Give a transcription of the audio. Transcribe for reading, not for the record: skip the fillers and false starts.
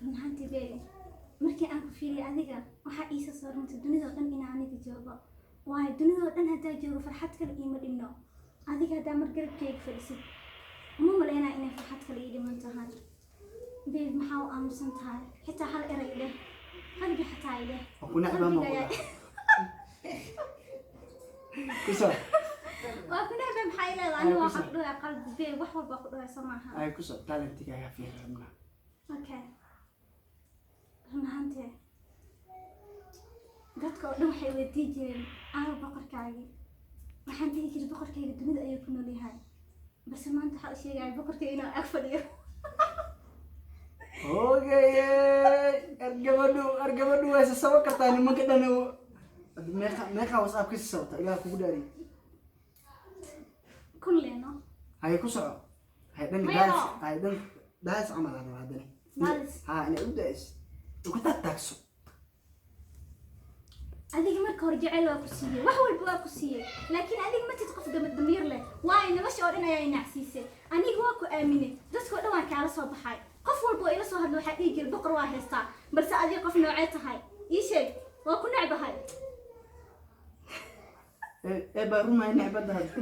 Run ahaantii, baby, markii aan ku fiiriyay adiga, waxaa iisa soo runtay dunidoo dhan inaan aniga joogo. Waayo, dunidoo dhan haddaa joogo, farxad kale iima dhibno. Adiga haddaa mar garabkeyga fadhisid, uma malaynaa inay farxad kale ii dhiman tahay. Babe, maxaa u aamusan tahay? Xitaa hal eray dheh, qalbi xataa i dheh. Waa ku necbaa ma? Qalbiga. Ku soco. Waa ku necbay, maxaa i leedahay? Aniga waxaa ku dhahay qalbi, babe, wax walba ku dhahay, soo maaha? Ay, ku soco, talentigaaga fiir rabnaa. Okay, run ahaantee, dadka oo dhan waxay weydii jireen, "Aawo boqorkaagii?" Waxaan dhihi jiray, "Boqorkayga dunida ayuu ku nool yahay." Balse maanta waxaa u sheegaya boqorkayga inuu ag fadhiyo. Ogaye, argabadhu, argabadhu way sasabo kartaa nimanka dhan. Meeqa meeqa WhatsApp ka sasabta, Ilaah kugu dhaariy? Kun leeno. Hay, ku soco. Hay, dhan. Mayo. Daas hay, dhan daas camal aan rabaa haddana. Daas. Ha, inay u daas ku taagtaagso. Adiga marka hore jecel waa ku siiyey, wax walba waa ku siiyey, laakiin adiga matid qof damiir leh. Waayo, nolosha oo dhan ayaa inacsiisay. Aniga waa ku aaminay, dadka oo dhan waan kaala soo baxay. Qof walba oo ila soo hadla waxaa dhihi jiray, "Boqor waa haystaa." Balse adiga qof noocee tahay? Ii sheeg, waa ku necbahay. Ee, baa rumay necbadda hadda.